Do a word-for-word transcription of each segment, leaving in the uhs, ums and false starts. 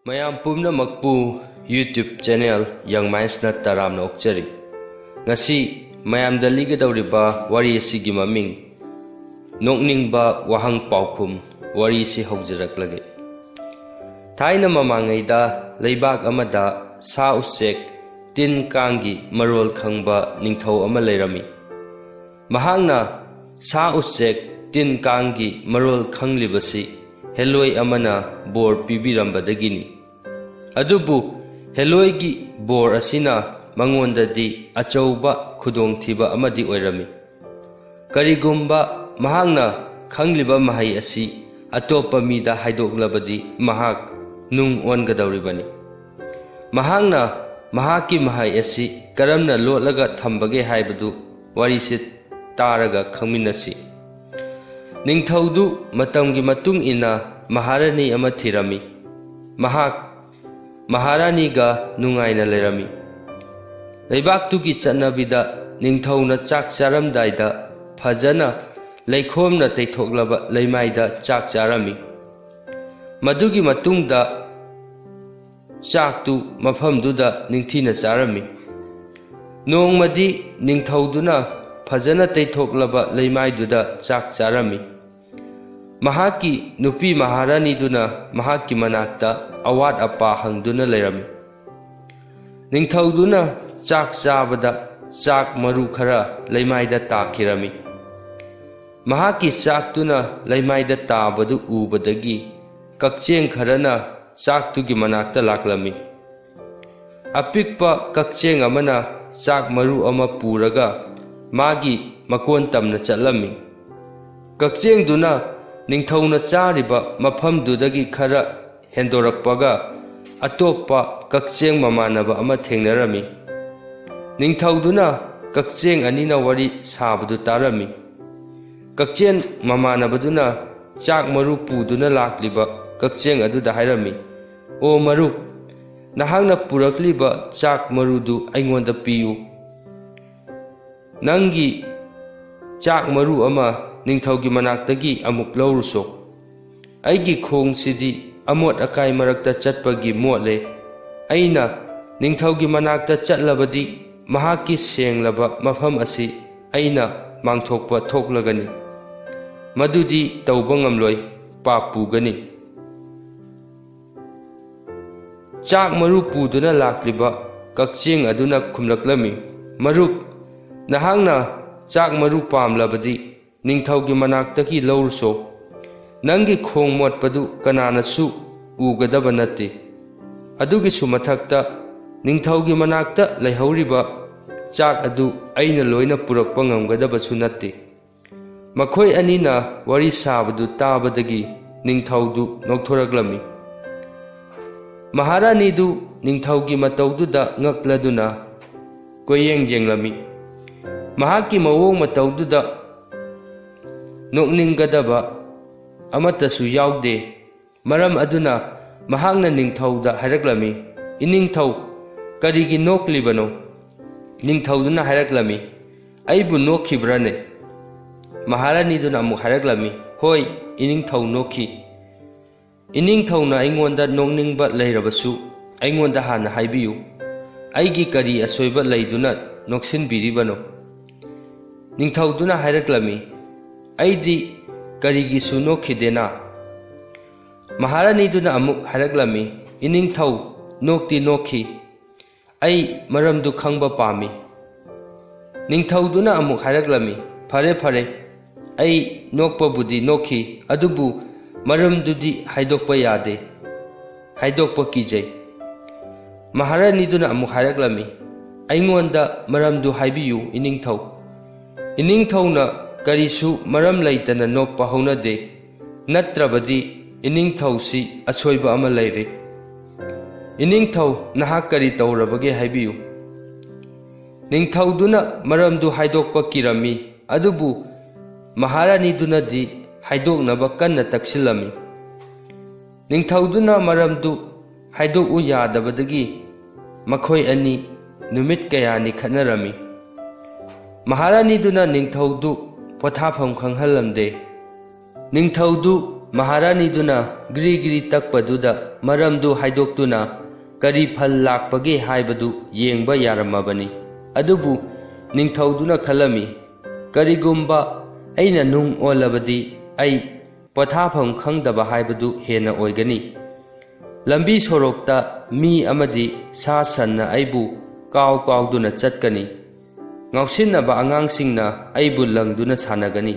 ꯃꯌꯥꯝ ꯄꯨꯝꯅꯃꯛꯄꯨ YouTube channel Young Mindsꯅ ꯇꯔꯥꯝꯅ ꯑꯣꯛꯆꯔꯤ꯫ ꯉꯁꯤ ꯃꯌꯥꯝꯗ ꯂꯤꯒꯗꯧꯔꯤꯕ ꯋꯥꯔꯤ ꯑꯁꯤꯒꯤ ꯃꯃꯤꯡ ꯅꯣꯛꯅꯤꯡꯕ ꯋꯥꯍꯪ ꯄꯥꯎꯈꯨꯝ꯫ ꯋꯥꯔꯤꯁꯤ ꯍꯧꯖꯔꯛꯂꯒꯦ꯫ ꯊꯥꯏꯅ ꯃꯃꯥꯡꯉꯩꯗ ꯂꯩꯕꯥꯛ ꯑꯃꯗ ꯁꯥ ꯎꯆꯦꯛ ꯇꯤꯟ ꯀꯥꯡꯒꯤ ꯃꯔꯣꯜ ꯈꯪꯕ ꯅꯤꯡꯊꯧ ꯑꯃ ꯂꯩꯔꯝꯃꯤ꯫ ꯃꯍꯥꯛꯅ ꯁꯥ ꯎꯆꯦꯛ ꯇꯤꯟ ꯀꯥꯡꯒꯤ ꯃꯔꯣꯜ ꯈꯪꯂꯤꯕꯁꯤ ꯍꯦꯂꯣꯏ ꯑꯃꯅ ꯕꯣꯔ ꯄꯤꯕꯤꯔꯝꯕꯗꯒꯤꯅꯤ꯫ ꯑꯗꯨꯕꯨ ꯍꯦꯂꯣꯏꯒꯤ ꯕꯣꯔ ꯑꯁꯤꯅ ꯃꯉꯣꯟꯗꯗꯤ ꯑꯆꯧꯕ ꯈꯨꯗꯣꯡꯊꯤꯕ ꯑꯃꯗꯤ ꯑꯣꯏꯔꯝꯃꯤ꯫ ꯀꯔꯤꯒꯨꯝꯕ ꯃꯍꯥꯛꯅ ꯈꯪꯂꯤꯕ ꯃꯍꯩ ꯑꯁꯤ ꯑꯇꯣꯞꯄ ꯃꯤꯗ ꯍꯥꯏꯗꯣꯛꯂꯕꯗꯤ ꯃꯍꯥꯛ ꯅꯨꯡ ꯑꯣꯟꯒꯗꯧꯔꯤꯕꯅꯤ꯫ ꯃꯍꯥꯛꯅ ꯃꯍꯥꯛꯀꯤ ꯃꯍꯩ ꯑꯁꯤ ꯀꯔꯝꯅ ꯂꯣꯠꯂꯒ ꯊꯝꯕꯒꯦ ꯍꯥꯏꯕꯗꯨ ꯋꯥꯔꯤꯁꯤ ꯇꯥꯔꯒ ꯈꯪꯃꯤꯟꯅꯁꯤ꯫ ꯅꯤꯡꯊꯧꯗꯨ ꯃꯇꯝꯒꯤ ꯃꯇꯨꯡ ꯏꯟꯅ ꯃꯍꯥꯔꯥꯅꯤ ꯑꯃ ꯊꯤꯔꯝꯃꯤ꯫ ꯃꯍꯥꯛ ꯃꯍꯥꯔꯥꯅꯤꯒ ꯅꯨꯡꯉꯥꯏꯅ ꯂꯩꯔꯝꯃꯤ꯫ ꯂꯩꯕꯥꯛꯇꯨꯒꯤ ꯆꯠꯅꯕꯤꯗ ꯅꯤꯡꯊꯧꯅ ꯆꯥꯛ ꯆꯥꯔꯝꯗꯥꯏꯗ ꯐꯖꯅ ꯂꯩꯈꯣꯝꯅ ꯇꯩꯊꯣꯛꯂꯕ ꯂꯩꯃꯥꯏꯗ ꯆꯥꯛ ꯆꯥꯔꯝꯃꯤ꯫ ꯃꯗꯨꯒꯤ ꯃꯇꯨꯡꯗ ꯆꯥꯛꯇꯨ ꯃꯐꯝꯗꯨꯗ ꯅꯤꯡꯊꯤꯅ ꯆꯥꯔꯝꯃꯤ꯫ ꯅꯣꯡꯃꯗꯤ ꯅꯤꯡꯊꯧꯗꯨꯅ ꯐꯖꯅ ꯇꯩꯊꯣꯛꯂꯕ ꯂꯩꯃꯥꯏꯗꯨꯗ ꯆꯥꯛ ꯆꯥꯔꯝꯃꯤ꯫ ꯃꯍꯥꯛꯀꯤ ꯅꯨꯄꯤ ꯃꯍꯥꯔꯥꯅꯤꯗꯨꯅ ꯃꯍꯥꯛꯀꯤ ꯃꯅꯥꯛꯇ ꯑꯋꯥꯠ ꯑꯄꯥ ꯍꯪꯗꯨꯅ ꯂꯩꯔꯝꯃꯤ꯫ ꯅꯤꯡꯊꯧꯗꯨꯅ ꯆꯥꯛ ꯆꯥꯕꯗ ꯆꯥꯛ ꯃꯔꯨ ꯈꯔ ꯂꯩꯃꯥꯏꯗ ꯇꯥꯈꯤꯔꯝꯃꯤ꯫ ꯃꯍꯥꯛꯀꯤ ꯆꯥꯛꯇꯨꯅ ꯂꯩꯃꯥꯏꯗ ꯇꯥꯕꯗꯨ ꯎꯕꯗꯒꯤ ꯀꯛꯆꯦꯡ ꯈꯔꯅ ꯆꯥꯛꯇꯨꯒꯤ ꯃꯅꯥꯛꯇ ꯂꯥꯛꯂꯝꯃꯤ꯫ ꯑꯄꯤꯛꯄ ꯀꯛꯆꯦꯡ ꯑꯃꯅ ꯆꯥꯛ ꯃꯔꯨ ꯑꯃ ꯄꯨꯔꯒ ꯃꯥꯒꯤ ꯃꯀꯣꯟ ꯇꯝꯅ ꯆꯠꯂꯝꯃꯤ꯫ ꯀꯛꯆꯦꯡꯗꯨꯅ ꯅꯤꯡꯊꯧꯅ ꯆꯥꯔꯤꯕ ꯃꯐꯝꯗꯨꯗꯒꯤ ꯈꯔ ꯍꯦꯟꯗꯣꯔꯛꯄꯒ ꯑꯇꯣꯞꯄ ꯀꯛꯆꯦꯡ ꯃꯃꯥꯟꯅꯕ ꯑꯃ ꯊꯦꯡꯅꯔꯝꯃꯤ꯫ ꯅꯤꯡꯊꯧꯗꯨꯅ ꯀꯛꯆꯦꯡ ꯑꯅꯤꯅ ꯋꯥꯔꯤ ꯁꯥꯕꯗꯨ ꯇꯥꯔꯝꯃꯤ꯫ ꯀꯛꯆꯦꯡ ꯃꯃꯥꯟꯅꯕꯗꯨꯅ ꯆꯥꯛ ꯃꯔꯨ ꯄꯨꯗꯨꯅ ꯂꯥꯛꯂꯤꯕ ꯀꯛꯆꯦꯡ ꯑꯗꯨꯗ ꯍꯥꯏꯔꯝꯃꯤ, "ꯑꯣ ꯃꯔꯨꯞ, ꯅꯍꯥꯛꯅ ꯄꯨꯔꯛꯂꯤꯕ ꯆꯥꯛ ꯃꯔꯨꯗꯨ ꯑꯩꯉꯣꯟꯗ ꯄꯤꯌꯨ꯫ ꯅꯪꯒꯤ ꯆꯥꯛ ꯃꯔꯨ ꯑꯃ ꯅꯤꯡꯊꯧꯒꯤ ꯃꯅꯥꯛꯇꯒꯤ ꯑꯃꯨꯛ ꯂꯧꯔꯨꯁꯣ꯫ ꯑꯩꯒꯤ ꯈꯣꯡꯁꯤꯗꯤ ꯑꯃꯣꯠ ꯑꯀꯥꯏ ꯃꯔꯛꯇ ꯆꯠꯄꯒꯤ ꯃꯣꯠꯂꯦ꯫ ꯑꯩꯅ ꯅꯤꯡꯊꯧꯒꯤ ꯃꯅꯥꯛꯇ ꯆꯠꯂꯕꯗꯤ, ꯃꯍꯥꯛꯀꯤ ꯁꯦꯡꯂꯕ ꯃꯐꯝ ꯑꯁꯤ ꯑꯩꯅ ꯃꯥꯡꯊꯣꯛꯄ ꯊꯣꯛꯂꯒꯅꯤ꯫ ꯃꯗꯨꯗꯤ ꯇꯧꯕ ꯉꯝꯂꯣꯏ, ꯄꯥꯞ ꯄꯨꯒꯅꯤ꯫ ꯆꯥꯛ ꯃꯔꯨ ꯄꯨꯗꯨꯅ ꯂꯥꯛꯂꯤꯕ ꯀꯛꯆꯦꯡ ꯑꯗꯨꯅ ꯈꯨꯝꯂꯛꯂꯝꯃꯤ, "ꯃꯔꯨꯞ, ꯅꯍꯥꯛꯅ ꯆꯥꯛ ꯃꯔꯨ ꯄꯥꯝꯂꯕꯗꯤ ꯅꯤꯡꯊꯧꯒꯤ ꯃꯅꯥꯛꯇꯒꯤ ꯂꯧꯔꯨꯆꯣ꯫ ꯅꯪꯒꯤ ꯈꯣꯡ ꯃꯣꯠꯄꯗꯨ ꯀꯅꯥꯅꯁꯨ ꯎꯒꯗꯕ ꯅꯠꯇꯦ꯫ ꯑꯗꯨꯒꯤꯁꯨ ꯃꯊꯛꯇ, ꯅꯤꯡꯊꯧꯒꯤ ꯃꯅꯥꯛꯇ ꯂꯩꯍꯧꯔꯤꯕ ꯆꯥꯛ ꯑꯗꯨ ꯑꯩꯅ ꯂꯣꯏꯅ ꯄꯨꯔꯛꯄ ꯉꯝꯒꯗꯕꯁꯨ ꯅꯠꯇꯦ꯫" ꯃꯈꯣꯏ ꯑꯅꯤꯅ ꯋꯥꯔꯤ ꯁꯥꯕꯗꯨ ꯇꯥꯕꯗꯒꯤ ꯅꯤꯡꯊꯧꯗꯨ ꯅꯣꯛꯊꯣꯔꯛꯂꯝꯃꯤ꯫ ꯃꯍꯥꯔꯥꯅꯤꯗꯨ ꯅꯤꯡꯊꯧꯒꯤ ꯃꯇꯧꯗꯨꯗ ꯉꯛꯂꯗꯨꯅ ꯀꯣꯏꯌꯦꯡ ꯌꯦꯡꯂꯝꯃꯤ꯫ ꯃꯍꯥꯛꯀꯤ ꯃꯑꯣꯡ ꯃꯇꯧꯗꯨꯗ ꯅꯣꯛꯅꯤꯡꯒꯗꯕ ꯑꯃꯠꯇꯁꯨ ꯌꯥꯎꯗꯦ꯫ ꯃꯔꯝ ꯑꯗꯨꯅ ꯃꯍꯥꯛꯅ ꯅꯤꯡꯊꯧꯗ ꯍꯥꯏꯔꯛꯂꯝꯃꯤ, "ꯏꯅꯤꯡꯊꯧ, ꯀꯔꯤꯒꯤ ꯅꯣꯛꯂꯤꯕꯅꯣ?" ꯅꯤꯡꯊꯧꯗꯨꯅ ꯍꯥꯏꯔꯛꯂꯝꯃꯤ, "ꯑꯩꯕꯨ ꯅꯣꯛꯈꯤꯕ꯭ꯔꯥꯅꯦ?" ꯃꯍꯥꯔꯥꯅꯤꯗꯨꯅ ꯑꯃꯨꯛ ꯍꯥꯏꯔꯛꯂꯝꯃꯤ, "ꯍꯣꯏ, ꯏꯅꯤꯡꯊꯧ ꯅꯣꯛꯈꯤ꯫ ꯏꯅꯤꯡꯊꯧꯅ ꯑꯩꯉꯣꯟꯗ ꯅꯣꯛꯅꯤꯡꯕ ꯂꯩꯔꯕꯁꯨ ꯑꯩꯉꯣꯟꯗ ꯍꯥꯟꯅ ꯍꯥꯏꯕꯤꯌꯨ꯫ ꯑꯩꯒꯤ ꯀꯔꯤ ꯑꯁꯣꯏꯕ ꯂꯩꯗꯨꯅ ꯅꯣꯛꯁꯤꯟꯕꯤꯔꯤꯕꯅꯣ?" ꯅꯤꯡꯊꯧꯗꯨꯅ ꯍꯥꯏꯔꯛꯂꯝꯃꯤ, "ꯑꯩꯗꯤ ꯀꯔꯤꯒꯤꯁꯨ ꯅꯣꯛꯈꯤꯗꯦꯅ?" ꯃꯍꯥꯔꯥꯅꯤꯗꯨꯅ ꯑꯃꯨꯛ ꯍꯥꯏꯔꯛꯂꯝꯃꯤ, "ꯏꯅꯤꯡꯊꯧ, ꯅꯣꯛꯇꯤ ꯅꯣꯛꯈꯤ꯫ ꯑꯩ ꯃꯔꯝꯗꯨ ꯈꯪꯕ ꯄꯥꯝꯃꯤ꯫" ꯅꯤꯡꯊꯧꯗꯨꯅ ꯑꯃꯨꯛ ꯍꯥꯏꯔꯛꯂꯝꯃꯤ, "ꯐꯔꯦ, ꯐꯔꯦ, ꯑꯩ ꯅꯣꯛꯄꯕꯨꯗꯤ ꯅꯣꯛꯈꯤ, ꯑꯗꯨꯕꯨ ꯃꯔꯝꯗꯨꯗꯤ ꯍꯥꯏꯗꯣꯛꯄ ꯌꯥꯗꯦ, ꯍꯥꯏꯗꯣꯛꯄ ꯀꯤꯖꯩ꯫" ꯃꯍꯥꯔꯥꯅꯤꯗꯨꯅ ꯑꯃꯨꯛ ꯍꯥꯏꯔꯛꯂꯝꯃꯤ, "ꯑꯩꯉꯣꯟꯗ ꯃꯔꯝꯗꯨ ꯍꯥꯏꯕꯤꯌꯨ, ꯏꯅꯤꯡꯊꯧ꯫ ꯏꯅꯤꯡꯊꯧꯅ ꯀꯔꯤꯁꯨ ꯃꯔꯝ ꯂꯩꯇꯅ ꯅꯣꯛꯄ ꯍꯧꯅꯗꯦ, ꯅꯠꯇ꯭ꯔꯕꯗꯤ ꯏꯅꯤꯡꯊꯧꯁꯤ ꯑꯁꯣꯏꯕ ꯑꯃ ꯂꯩꯔꯦ꯫ ꯏꯅꯤꯡꯊꯧ, ꯅꯍꯥꯛ ꯀꯔꯤ ꯇꯧꯔꯕꯒꯦ ꯍꯥꯏꯕꯤꯌꯨ꯫" ꯅꯤꯡꯊꯧꯗꯨꯅ ꯃꯔꯝꯗꯨ ꯍꯥꯏꯗꯣꯛꯄ ꯀꯤꯔꯝꯃꯤ, ꯑꯗꯨꯕꯨ ꯃꯍꯥꯔꯥꯅꯤꯗꯨꯅꯗꯤ ꯍꯥꯏꯗꯣꯛꯅꯕ ꯀꯟꯅ ꯇꯛꯁꯤꯜꯂꯝꯃꯤ꯫ ꯅꯤꯡꯊꯧꯗꯨꯅ ꯃꯔꯝꯗꯨ ꯍꯥꯏꯗꯣꯛꯎ ꯌꯥꯗꯕꯗꯒꯤ ꯃꯈꯣꯏ ꯑꯅꯤ ꯅꯨꯃꯤꯠ ꯀꯌꯥꯅꯤ ꯈꯠꯅꯔꯝꯃꯤ꯫ ꯃꯍꯥꯔꯥꯅꯤꯗꯨꯅ ꯅꯤꯡꯊꯧꯗꯨ ꯄꯣꯊꯥꯐꯝ ꯈꯪꯍꯜꯂꯝꯗꯦ꯫ ꯅꯤꯡꯊꯧꯗꯨ ꯃꯍꯥꯔꯥꯅꯤꯗꯨꯅ ꯒ꯭ꯔꯤ ꯒ꯭ꯔꯤ ꯇꯛꯄꯗꯨꯗ ꯃꯔꯝꯗꯨ ꯍꯥꯏꯗꯣꯛꯇꯨꯅ ꯀꯔꯤ ꯐꯜ ꯂꯥꯛꯄꯒꯦ ꯍꯥꯏꯕꯗꯨ ꯌꯦꯡꯕ ꯌꯥꯔꯝꯃꯕꯅꯤ꯫ ꯑꯗꯨꯕꯨ ꯅꯤꯡꯊꯧꯗꯨꯅ ꯈꯜꯂꯝꯃꯤ, "ꯀꯔꯤꯒꯨꯝꯕ ꯑꯩꯅ ꯅꯨꯡ ꯑꯣꯜꯂꯕꯗꯤ ꯑꯩ ꯄꯣꯊꯥꯐꯝ ꯈꯪꯗꯕ ꯍꯥꯏꯕꯗꯨ ꯍꯦꯟꯅ ꯑꯣꯏꯒꯅꯤ꯫ ꯂꯝꯕꯤ ꯁꯣꯔꯣꯛꯇ ꯃꯤ ꯑꯃꯗꯤ ꯁꯥ ꯁꯟꯅ ꯑꯩꯕꯨ ꯀꯥꯎ ꯀꯥꯎꯗꯨꯅ ꯆꯠꯀꯅꯤ꯫ ꯉꯥꯎꯁꯤꯟꯅꯕ ꯑꯉꯥꯡꯁꯤꯡꯅ ꯑꯩꯕꯨ ꯂꯪꯗꯨꯅ ꯁꯥꯟꯅꯒꯅꯤ꯫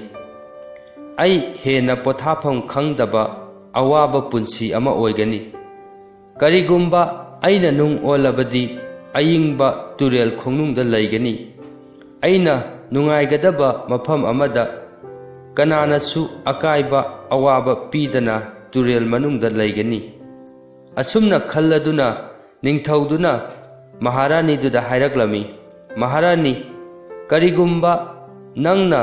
ꯑꯩ ꯍꯦꯟꯅ ꯄꯣꯊꯥꯐꯝ ꯈꯪꯗꯕ ꯑꯋꯥꯕ ꯄꯨꯟꯁꯤ ꯑꯃ ꯑꯣꯏꯒꯅꯤ꯫ ꯀꯔꯤꯒꯨꯝꯕ ꯑꯩꯅ ꯅꯨꯡ ꯑꯣꯜꯂꯕꯗꯤ ꯑꯏꯪꯕ ꯇꯨꯔꯦꯜ ꯈꯣꯡꯅꯨꯡꯗ ꯂꯩꯒꯅꯤ꯫ ꯑꯩꯅ ꯅꯨꯡꯉꯥꯏꯒꯗꯕ ꯃꯐꯝ ꯑꯃꯗ ꯀꯅꯥꯅꯁꯨ ꯑꯀꯥꯏꯕ ꯑꯋꯥꯕ ꯄꯤꯗꯅ ꯇꯨꯔꯦꯜ ꯃꯅꯨꯡꯗ ꯂꯩꯒꯅꯤ"꯫ ꯑꯁꯨꯝꯅ ꯈꯜꯂꯗꯨꯅ ꯅꯤꯡꯊꯧꯗꯨꯅ ꯃꯍꯥꯔꯥꯅꯤꯗꯨꯗ ꯍꯥꯏꯔꯛꯂꯝꯃꯤ, "ꯃꯍꯥꯔꯥꯅꯤ, ꯀꯔꯤꯒꯨꯝꯕ ꯅꯪꯅ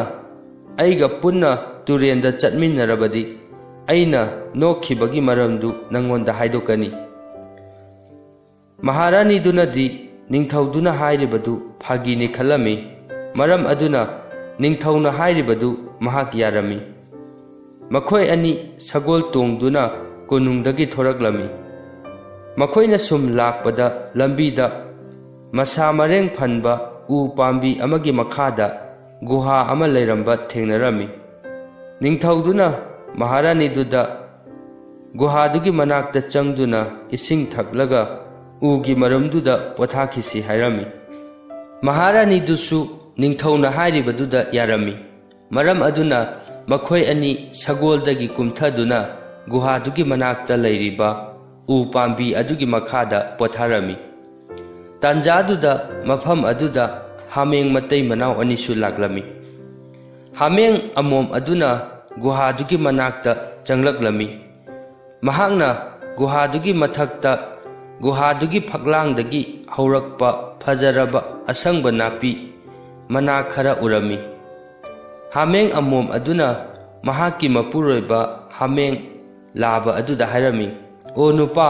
ꯑꯩꯒ ꯄꯨꯟꯅ ꯇꯨꯔꯦꯟꯗ ꯆꯠꯃꯤꯟꯅꯔꯕꯗꯤ ꯑꯩꯅ ꯅꯣꯛꯈꯤꯕꯒꯤ ꯃꯔꯝꯗꯨ ꯅꯪꯉꯣꯟꯗ ꯍꯥꯏꯗꯣꯛꯀꯅꯤ"꯫ ꯃꯍꯥꯔꯥꯅꯤꯗꯨꯅꯗꯤ ꯅꯤꯡꯊꯧꯗꯨꯅ ꯍꯥꯏꯔꯤꯕꯗꯨ ꯐꯥꯒꯤꯅꯤ ꯈꯜꯂꯝꯃꯤ꯫ ꯃꯔꯝ ꯑꯗꯨꯅ ꯅꯤꯡꯊꯧꯅ ꯍꯥꯏꯔꯤꯕꯗꯨ ꯃꯍꯥꯛ ꯌꯥꯔꯝꯃꯤ꯫ ꯃꯈꯣꯏ ꯑꯅꯤ ꯁꯒꯣꯜ ꯇꯣꯡꯗꯨꯅ ꯀꯣꯅꯨꯡꯗꯒꯤ ꯊꯣꯔꯛꯂꯝꯃꯤ꯫ ꯃꯈꯣꯏꯅ ꯁꯨꯝ ꯂꯥꯛꯄꯗ ꯂꯝꯕꯤꯗ ꯃꯁꯥ ꯃꯔꯦꯡ ꯐꯟꯕ ꯎ ꯄꯥꯝꯕꯤ ꯑꯃꯒꯤ ꯃꯈꯥꯗ ꯒꯨꯍꯥ ꯑꯃ ꯂꯩꯔꯝꯕ ꯊꯦꯡꯅꯔꯝꯃꯤ꯫ ꯅꯤꯡꯊꯧꯗꯨꯅ ꯃꯍꯥꯔꯥꯅꯤꯗꯨꯗ ꯒꯨꯍꯥꯗꯨꯒꯤ ꯃꯅꯥꯛꯇ ꯆꯪꯗꯨꯅ ꯏꯁꯤꯡ ꯊꯛꯂꯒ ꯎꯒꯤ ꯃꯔꯨꯝꯗꯨꯗ ꯄꯣꯊꯥꯈꯤꯁꯤ ꯍꯥꯏꯔꯝꯃꯤ꯫ ꯃꯍꯥꯔꯥꯅꯤꯗꯨꯁꯨ ꯅꯤꯡꯊꯧꯅ ꯍꯥꯏꯔꯤꯕꯗꯨꯗ ꯌꯥꯔꯝꯃꯤ꯫ ꯃꯔꯝ ꯑꯗꯨꯅ ꯃꯈꯣꯏ ꯑꯅꯤ ꯁꯒꯣꯜꯗꯒꯤ ꯀꯨꯝꯊꯗꯨꯅ ꯒꯨꯍꯥꯗꯨꯒꯤ ꯃꯅꯥꯛꯇ ꯂꯩꯔꯤꯕ ꯎ ꯄꯥꯝꯕꯤ ꯑꯗꯨꯒꯤ ꯃꯈꯥꯗ ꯄꯣꯊꯥꯔꯝꯃꯤ꯫ ꯇꯥꯟꯖꯥꯗꯨꯗ ꯃꯐꯝ ꯑꯗꯨꯗ ꯍꯥꯃꯦꯡ ꯃꯇꯩ ꯃꯅꯥꯎ ꯑꯅꯤꯁꯨ ꯂꯥꯛꯂꯝꯃꯤ꯫ ꯍꯥꯃꯦꯡ ꯑꯃꯣꯝ ꯑꯗꯨꯅ ꯒꯨꯍꯥꯗꯨꯒꯤ ꯃꯅꯥꯛꯇ ꯆꯪꯂꯛꯂꯝꯃꯤ꯫ ꯃꯍꯥꯛꯅ ꯒꯨꯍꯥꯗꯨꯒꯤ ꯃꯊꯛꯇ ꯒꯨꯍꯥꯗꯨꯒꯤ ꯐꯛꯂꯥꯡꯗꯒꯤ ꯍꯧꯔꯛꯄ ꯐꯖꯔꯕ ꯑꯁꯪꯕ ꯅꯥꯄꯤ ꯃꯅꯥ ꯈꯔ ꯎꯔꯝꯃꯤ꯫ ꯍꯥꯃꯦꯡ ꯑꯃꯣꯝ ꯑꯗꯨꯅ ꯃꯍꯥꯛꯀꯤ ꯃꯄꯨꯔꯣꯏꯕ ꯍꯥꯃꯦꯡ ꯂꯥꯕ ꯑꯗꯨꯗ ꯍꯥꯏꯔꯝꯃꯤ, "ꯑꯣ ꯅꯨꯄꯥ,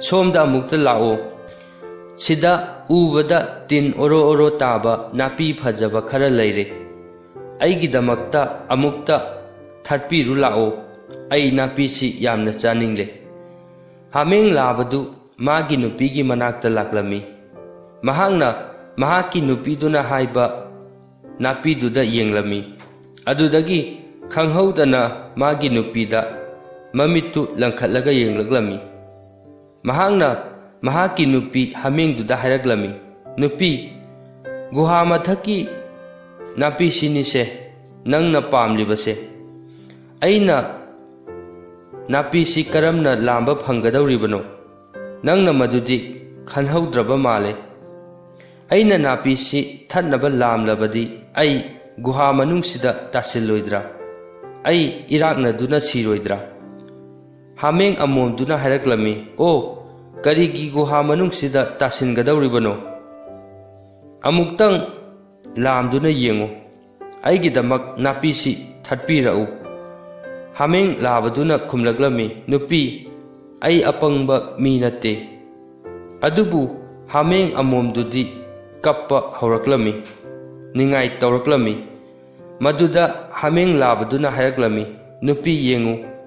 ꯁꯣꯝꯗ ꯑꯃꯨꯛꯇ ꯂꯥꯛꯑꯣ꯫ ꯁꯤꯗ ꯎꯕꯗ ꯇꯤꯟ ꯑꯣꯔꯣ ꯑꯣꯔꯣ ꯇꯥꯕ ꯅꯥꯄꯤ ꯐꯖꯕ ꯈꯔ ꯂꯩꯔꯦ꯫ ꯑꯩꯒꯤꯗꯃꯛꯇ ꯑꯃꯨꯛꯇ ꯊꯠꯄꯤꯔꯨ ꯂꯥꯛꯑꯣ"꯫ ꯑꯩ ꯅꯥꯄꯤꯁꯤ ꯌꯥꯝꯅ ꯆꯥꯅꯤꯡꯂꯦ꯫ ꯍꯥꯃꯦꯡ ꯂꯥꯕꯗꯨ ꯃꯥꯒꯤ ꯅꯨꯄꯤꯒꯤ ꯃꯅꯥꯛꯇ ꯂꯥꯛꯂꯝꯃꯤ꯫ ꯃꯍꯥꯛꯅ ꯃꯍꯥꯛꯀꯤ ꯅꯨꯄꯤꯗꯨꯅ ꯍꯥꯏꯕ ꯅꯥꯄꯤꯗꯨꯗ ꯌꯦꯡꯂꯝꯃꯤ꯫ ꯑꯗꯨꯗꯒꯤ ꯈꯪꯍꯧꯗꯅ ꯃꯥꯒꯤ ꯅꯨꯄꯤꯗ ꯃꯃꯤꯠꯇꯨ ꯂꯪꯈꯠꯂꯒ ꯌꯦꯡꯂꯛꯂꯝꯃꯤ꯫ ꯃꯍꯥꯛꯅ ꯃꯍꯥꯛꯀꯤ ꯅꯨꯄꯤ ꯍꯥꯃꯦꯡꯗꯨꯗ ꯍꯥꯏꯔꯛꯂꯝꯃꯤ, "ꯅꯨꯄꯤ, ꯒꯨꯍꯥ ꯃꯊꯛꯀꯤ ꯅꯥꯄꯤꯁꯤꯅꯤꯁꯦ ꯅꯪꯅ ꯄꯥꯝꯂꯤꯕꯁꯦ꯫ ꯑꯩꯅ ꯅꯥꯄꯤꯁꯤ ꯀꯔꯝꯅ ꯂꯥꯝꯕ ꯐꯪꯒꯗꯧꯔꯤꯕꯅꯣ? ꯅꯪꯅ ꯃꯗꯨꯗꯤ ꯈꯟꯍꯧꯗ꯭ꯔꯕ ꯃꯥꯜꯂꯦ꯫ ꯑꯩꯅ ꯅꯥꯄꯤꯁꯤ ꯊꯠꯅꯕ ꯂꯥꯝꯂꯕꯗꯤ ꯑꯩ ꯒꯨꯍꯥ ꯃꯅꯨꯡꯁꯤꯗ ꯇꯥꯁꯤꯜꯂꯣꯏꯗ꯭ꯔꯥ? ꯑꯩ ꯏꯔꯥꯛꯅꯗꯨꯅ ꯁꯤꯔꯣꯏꯗ꯭ꯔꯥ?" ꯍꯥꯃꯦꯡ ꯑꯃꯣꯝꯗꯨꯅ ꯍꯥꯏꯔꯛꯂꯝꯃꯤ, "ꯑꯣ, ꯀꯔꯤꯒꯤ ꯒꯨꯍꯥ ꯃꯅꯨꯡꯁꯤꯗ ꯇꯥꯁꯤꯟꯒꯗꯧꯔꯤꯕꯅꯣ? ꯑꯃꯨꯛꯇꯪ ꯂꯥꯝꯗꯨꯅ ꯌꯦꯡꯉꯨ꯫ ꯑꯩꯒꯤꯗꯃꯛ ꯅꯥꯄꯤꯁꯤ ꯊꯠꯄꯤꯔꯛꯎ꯫" ꯍꯥꯃꯦꯡ ꯂꯥꯕꯗꯨꯅ ꯈꯨꯝꯂꯛꯂꯝꯃꯤ, "ꯅꯨꯄꯤ, ꯑꯩ ꯑꯄꯪꯕ ꯃꯤ ꯅꯠꯇꯦ꯫" ꯑꯗꯨꯕꯨ ꯍꯥꯃꯦꯡ ꯑꯃꯣꯝꯗꯨꯗꯤ ꯀꯞꯄ ꯍꯧꯔꯛꯂꯝꯃꯤ, ꯅꯤꯡꯉꯥꯏ ꯇꯧꯔꯛꯂꯝꯃꯤ꯫ ꯃꯗꯨꯗ ꯍꯥꯃꯦꯡ ꯂꯥꯕꯗꯨꯅ ꯍꯥꯏꯔꯛꯂꯝꯃꯤ, "ꯅꯨꯄꯤ, ꯌꯦꯡꯉꯨ,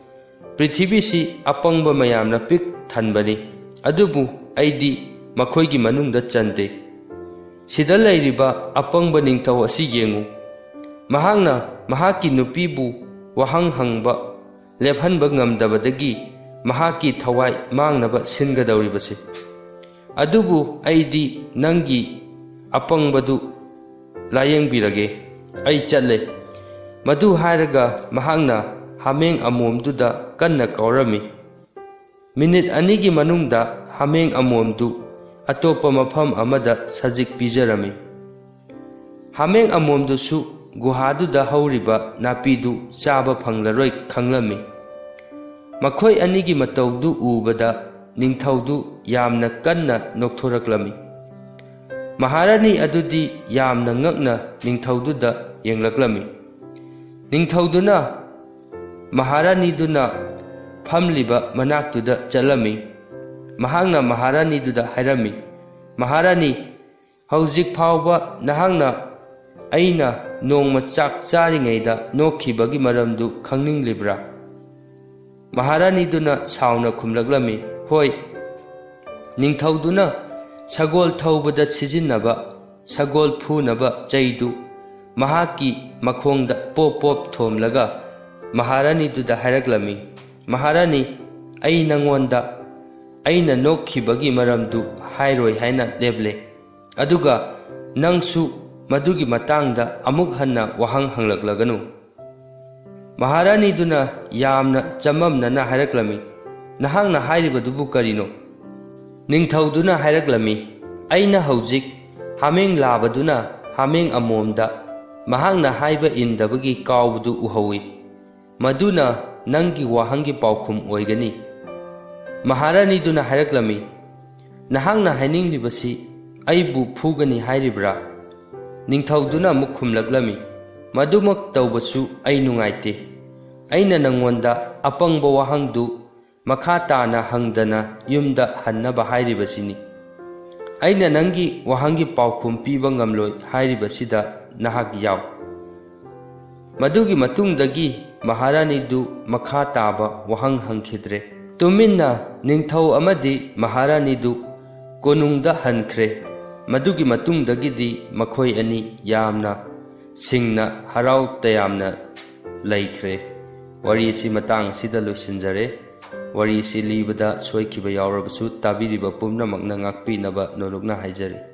ꯄ꯭ꯔꯤꯊꯤꯕꯤꯁꯤ ꯑꯄꯪꯕ ꯃꯌꯥꯝꯅ ꯄꯤꯛ ꯊꯟꯕꯅꯤ, ꯑꯗꯨꯕꯨ ꯑꯩꯗꯤ ꯃꯈꯣꯏꯒꯤ ꯃꯅꯨꯡꯗ ꯆꯟꯗꯦ꯫ ꯁꯤꯗ ꯂꯩꯔꯤꯕ ꯑꯄꯪꯕ ꯅꯤꯡꯊꯧ ꯑꯁꯤ ꯌꯦꯡꯉꯨ꯫ ꯃꯍꯥꯛꯅ ꯃꯍꯥꯛꯀꯤ ꯅꯨꯄꯤꯕꯨ ꯋꯥꯍꯪ ꯍꯪꯕ ꯂꯦꯞꯍꯟꯕ ꯉꯝꯗꯕꯗꯒꯤ ꯃꯍꯥꯛꯀꯤ ꯊꯋꯥꯏ ꯃꯥꯡꯅꯕ ꯁꯤꯟꯒꯗꯧꯔꯤꯕꯁꯦ꯫ ꯑꯗꯨꯕꯨ ꯑꯩꯗꯤ ꯅꯪꯒꯤ ꯑꯄꯪꯕꯗꯨ ꯂꯥꯌꯦꯡꯕꯤꯔꯒꯦ꯫ ꯑꯩ ꯆꯠꯂꯦ꯫" ꯃꯗꯨ ꯍꯥꯏꯔꯒ ꯃꯍꯥꯛꯅ ꯍꯥꯃꯦꯡ ꯑꯃꯣꯝꯗꯨꯗ ꯀꯟꯅ ꯀꯧꯔꯝꯃꯤ꯫ ꯃꯤꯅꯤꯠ ꯑꯅꯤꯒꯤ ꯃꯅꯨꯡꯗ ꯍꯥꯃꯦꯡ ꯑꯃꯣꯝꯗꯨ ꯑꯇꯣꯞꯄ ꯃꯐꯝ ꯑꯃꯗ ꯁꯖꯤꯛ ꯄꯤꯖꯔꯝꯃꯤ꯫ ꯍꯥꯃꯦꯡ ꯑꯃꯣꯝꯗꯨꯁꯨ ꯒꯨꯍꯥꯗꯨꯗ ꯍꯧꯔꯤꯕ ꯅꯥꯄꯤꯗꯨ ꯆꯥꯕ ꯐꯪꯂꯔꯣꯏ ꯈꯪꯂꯝꯃꯤ꯫ ꯃꯈꯣꯏ ꯑꯅꯤꯒꯤ ꯃꯇꯧꯗꯨ ꯎꯕꯗ ꯅꯤꯡꯊꯧꯗꯨ ꯌꯥꯝꯅ ꯀꯟꯅ ꯅꯣꯛꯊꯣꯔꯛꯂꯝꯃꯤ꯫ ꯃꯍꯥꯔꯥꯅꯤ ꯑꯗꯨꯗꯤ ꯌꯥꯝꯅ ꯉꯛꯅ ꯅꯤꯡꯊꯧꯗꯨꯗ ꯌꯦꯡꯂꯛꯂꯝꯃꯤ꯫ ꯅꯤꯡꯊꯧꯗꯨꯅ ꯃꯍꯥꯔꯥꯅꯤꯗꯨꯅ ꯐꯝꯂꯤꯕ ꯃꯅꯥꯛꯇꯨꯗ ꯆꯠꯂꯝꯃꯤ꯫ ꯃꯍꯥꯛꯅ ꯃꯍꯥꯔꯥꯅꯤꯗꯨꯗ ꯍꯥꯏꯔꯝꯃꯤ, "ꯃꯍꯥꯔꯥꯅꯤ, ꯍꯧꯖꯤꯛ ꯐꯥꯎꯕ ꯅꯍꯥꯛꯅ ꯑꯩꯅ ꯅꯣꯡꯃ ꯆꯥꯛ ꯆꯥꯔꯤꯉꯩꯗ ꯅꯣꯛꯈꯤꯕꯒꯤ ꯃꯔꯝꯗꯨ ꯈꯪꯅꯤꯡꯂꯤꯕ꯭ꯔꯥ?" ꯃꯍꯥꯔꯥꯅꯤꯗꯨꯅ ꯁꯥꯎꯅ ꯈꯨꯝꯂꯛꯂꯝꯃꯤ, "ꯍꯣꯏ, ꯅꯤꯡꯊꯧꯗꯨꯅ ꯁꯒꯣꯜ ꯊꯧꯕꯗ ꯁꯤꯖꯤꯟꯅꯕ ꯁꯒꯣꯜ ꯐꯨꯅꯕ ꯆꯩꯗꯨ ꯃꯍꯥꯛꯀꯤ ꯃꯈꯣꯡꯗ ꯄꯣꯞ ꯄꯣꯞ ꯊꯣꯝꯂꯒ ꯃꯍꯥꯔꯥꯅꯤꯗꯨꯗ ꯍꯥꯏꯔꯛꯂꯝꯃꯤ, 'ꯃꯍꯥꯔꯥꯅꯤ, ꯑꯩ ꯅꯉꯣꯟꯗ ꯑꯩꯅ ꯅꯣꯛꯈꯤꯕꯒꯤ ꯃꯔꯝꯗꯨ ꯍꯥꯏꯔꯣꯏ ꯍꯥꯏꯅ ꯂꯦꯞꯂꯦ꯫ ꯑꯗꯨꯒ ꯅꯪꯁꯨ ꯃꯗꯨꯒꯤ ꯃꯇꯥꯡꯗ ꯑꯃꯨꯛ ꯍꯟꯅ ꯋꯥꯍꯪ ꯍꯪꯂꯛꯂꯒꯅꯨ.'" ꯃꯍꯥꯔꯥꯅꯤꯗꯨꯅ ꯌꯥꯝꯅ ꯆꯃꯝꯅꯅ ꯍꯥꯏꯔꯛꯂꯝꯃꯤ, "ꯅꯍꯥꯛꯅ ꯍꯥꯏꯔꯤꯕꯗꯨꯕꯨ ꯀꯔꯤꯅꯣ?" ꯅꯤꯡꯊꯧꯗꯨꯅ ꯍꯥꯏꯔꯛꯂꯝꯃꯤ, "ꯑꯩꯅ ꯍꯧꯖꯤꯛ ꯍꯥꯃꯦꯡ ꯂꯥꯕꯗꯨꯅ ꯍꯥꯃꯦꯡ ꯑꯃꯣꯝꯗ ꯃꯍꯥꯛꯅ ꯍꯥꯏꯕ ꯏꯟꯗꯕꯒꯤ ꯀꯥꯎꯕꯗꯨ ꯎꯍꯧꯏ꯫ ꯃꯗꯨꯅ ꯅꯪꯒꯤ ꯋꯥꯍꯪꯒꯤ ꯄꯥꯎꯈꯨꯝ ꯑꯣꯏꯒꯅꯤ꯫" ꯃꯍꯥꯔꯥꯅꯤꯗꯨꯅ ꯍꯥꯏꯔꯛꯂꯝꯃꯤ, "ꯅꯍꯥꯛꯅ ꯍꯥꯏꯅꯤꯡꯂꯤꯕꯁꯤ ꯑꯩꯕꯨ ꯐꯨꯒꯅꯤ ꯍꯥꯏꯔꯤꯕ꯭ꯔꯥ?" ꯅꯤꯡꯊꯧꯗꯨꯅ ꯑꯃꯨꯛ ꯈꯨꯝꯂꯛꯂꯝꯃꯤ, "ꯃꯗꯨꯃꯛ ꯇꯧꯕꯁꯨ ꯑꯩ ꯅꯨꯡꯉꯥꯏꯇꯦ꯫ ꯑꯩꯅ ꯅꯪꯉꯣꯟꯗ ꯑꯄꯪꯕ ꯋꯥꯍꯪꯗꯨ ꯃꯈꯥ ꯇꯥꯅ ꯍꯪꯗꯅ ꯌꯨꯝꯗ ꯍꯟꯅꯕ ꯍꯥꯏꯔꯤꯕꯁꯤꯅꯤ꯫ ꯑꯩꯅ ꯅꯪꯒꯤ ꯋꯥꯍꯪꯒꯤ ꯄꯥꯎꯈꯨꯝ ꯄꯤꯕ ꯉꯝꯂꯣꯏ ꯍꯥꯏꯔꯤꯕꯁꯤꯗ ꯅꯍꯥꯛ ꯌꯥꯎ꯫" ꯃꯗꯨꯒꯤ ꯃꯇꯨꯡꯗꯒꯤ ꯃꯍꯥꯔꯥꯅꯤꯗꯨ ꯃꯈꯥ ꯇꯥꯕ ꯋꯥꯍꯪ ꯍꯪꯈꯤꯗ꯭ꯔꯦ꯫ ꯇꯨꯃꯤꯟꯅ ꯅꯤꯡꯊꯧ ꯑꯃꯗꯤ ꯃꯍꯥꯔꯥꯅꯤꯗꯨ ꯀꯣꯅꯨꯡꯗ ꯍꯟꯈ꯭ꯔꯦ꯫ ꯃꯗꯨꯒꯤ ꯃꯇꯨꯡꯗꯒꯤꯗꯤ ꯃꯈꯣꯏ ꯑꯅꯤ ꯌꯥꯝꯅ ꯁꯤꯡꯅ ꯍꯔꯥꯎ ꯇꯌꯥꯝꯅ ꯂꯩꯈ꯭ꯔꯦ꯫ ꯋꯥꯔꯤ ꯑꯁꯤ ꯃꯇꯥꯡ ꯑꯁꯤꯗ ꯂꯣꯏꯁꯤꯟꯖꯔꯦ꯫ ꯋꯥꯔꯤ ꯑꯁꯤ ꯂꯤꯕꯗ ꯁꯣꯏꯈꯤꯕ ꯌꯥꯎꯔꯕꯁꯨ ꯇꯥꯕꯤꯔꯤꯕ ꯄꯨꯝꯅꯃꯛꯅ ꯉꯥꯛꯄꯤꯅꯕ ꯅꯣꯂꯨꯛꯅ ꯍꯥꯏꯖꯔꯤ꯫